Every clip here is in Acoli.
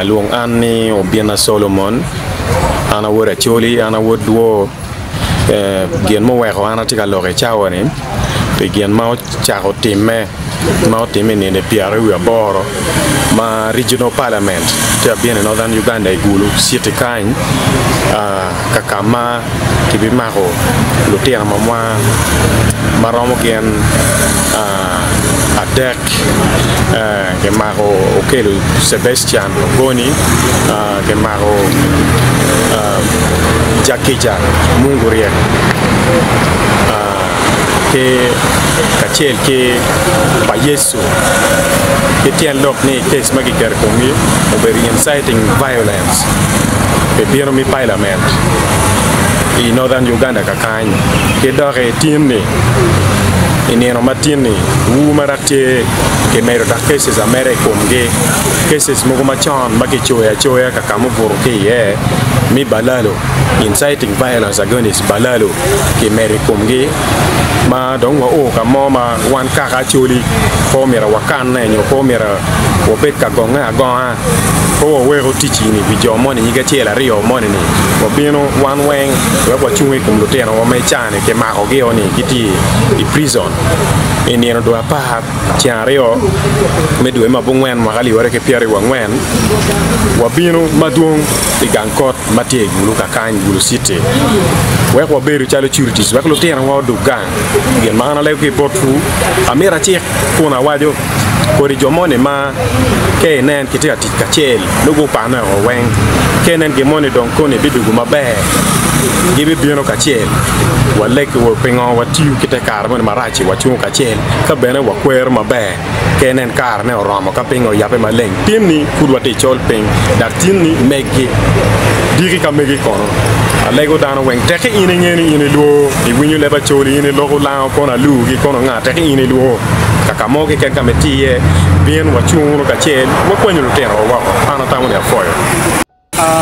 Lwong an ni Obinna Solomon, an awod Acholi, an awod Dwor. Gin muweko an atye ka lok i cawa-ni pi gin ma ocako timme ma otimme i nino pyeraryo wiye aboro ma Regional Parliament tye ka bino i Northern Uganda i Gulu City kany ka ka ma kibimako lutino mamwa ma romo gin adek kimako Okello Sebastian Ogoni kimako Jakica Mungu Ryek ki kacel ki pa Yecu ki tyen lok ni case ma kiketo i komgi obedo inciting violence pi bino me parliament i Northern Uganda kakany ki doki tin-ni i nino ma tin-ni wu ma dok tye kimedo dok cases ameda i komgi cases mogo macon ma kicoyo acoya ka ka mubuto ki iye me balalo inciting violence against balalo kimedo i komgi ma dong wao ka mo ma wan kaka Acholi pe omyero wakanne nyo pe omyero wabed ka gonge agonga pe waweko tic eni pi jo moni nyig acel aryo moni-ni wabino wan weng wek wacung i kom lutinowa ma i caa-ni kimakogio ni gitye i prison i nino dwe apar ceng aryo me dwe me abongwen mwaka alip aryo ki pyeraryo angwen wabino madwong i gang kot ma tye i Gulu kakany, Gulu City, wek wabedu calo sureties wek lutinowa odug gang. Gin ma an alego ki botwu, amito acik kun awaco kodi jo moni ma ka inen kitye ka tic kacel nongo gupanne woko weng, ka inen gin moni dong koni bidwogo maber, gibibino kacel waleg pingo watiyo ki te kare moni marac-ci wacungo kacel ka bene wakwero maber. Ka inen karene oromo ka pinye oyabbe maleng, tinni pud watye i col piny, dok tinni meggi diki ka megi kono. Alego dano weng, tekki in inge ni in ilwor, iwinyo leb Acholi, in iloko lango kono alugi kono nga, tekki in ilwor ka ka mo keken ka ma itye iye, bin wacung wunu kacel, wakwanyu lutinowa woko. An atamo ni apwoyo.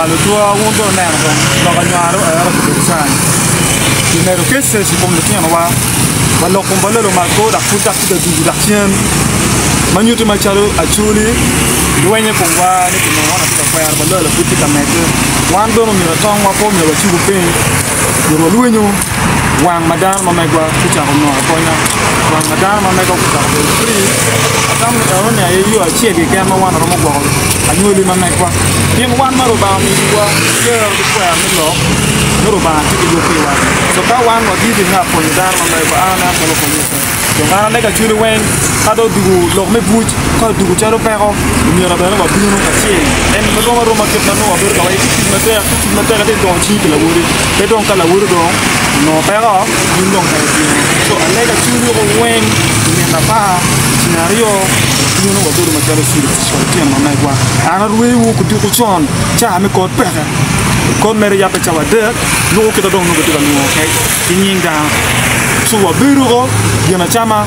Lutwa wun dong wuneno kong lok anywaro ero obedo cani. Kimedo cases i kom lutinowa wa lok kom balalo omako dok pud dok tye ka dugo dok cen ma nyuto macalo Acholi lweny i komwa ni pingo wan watye ka kwero balalo pud tye ka medde. Wan bene omyero tongwa pe omyero wacuku piny myero walwenyu wang ma dano ma megwa gucako nongo agonya, wang ma dano ma megwa gucako bedo free. Atamo ni enoni aye yo acel keken ma wan waromo gwoko anywali ma megwa. Pien wan ma Rubanga ominiwa kero ki twero me lok, nongo Rubanga tye ki yub piwa. So ka wan wagiki me apwonyo dano ma megwa, an aneno calo pwonye pe. Dong an alego acwali weng ka dong odugo lok me buc, ka odugo calo peko, omyero bene wabino kacel. En rom aroma kit ma nongo wabedo ka waco, iti tic matek, iti tic matek ite dongo cingi pi lawoti. Pe dong ka lawoti dong onongo peko, in dong pe ibino. So alega cwiny woko weng i nino apar, ceng aryo, wabino wabedo macalo cwiny tic pa lutino ma megwa. An arweyowu kudiko con, caa me kot peke. Kot mere yabbe cawa adek, luko kita dong nongo gitye ka lwongo kec ki nying dano. So wabedo ko gin acama,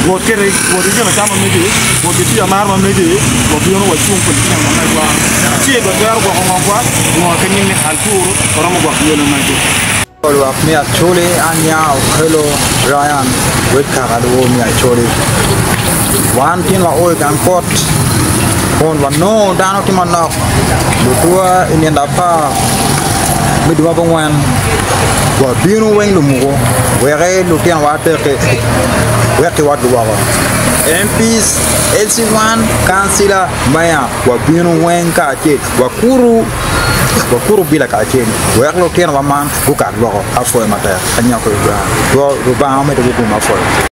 wot kede, wot ki gin acama megi, wot ki tii amara ma megi, wabino wacung pi lutino ma megwa. Ci watwero gwoko ngomwa, ngo ki nying ni Alpur waromo gwoko yelle magi. Lwak me Acholi anya Okello Brian wek kaka luwo me Acholi. Wan tin wao i gang kot kun wanongo dano tye manok lutwa i nino apar me dwe abongwen wabino weng lumuku wek lutinowa adek-ki wek kiwotgi woko. MPs, LC1, kancila, meya wabino weng kacel wakuru Wakuru bila kacel wek lutinowa man gukat woko. Apwoyo matek. Anyoko Uganda. Rwot Rubanga omedde ki gum apwoyo.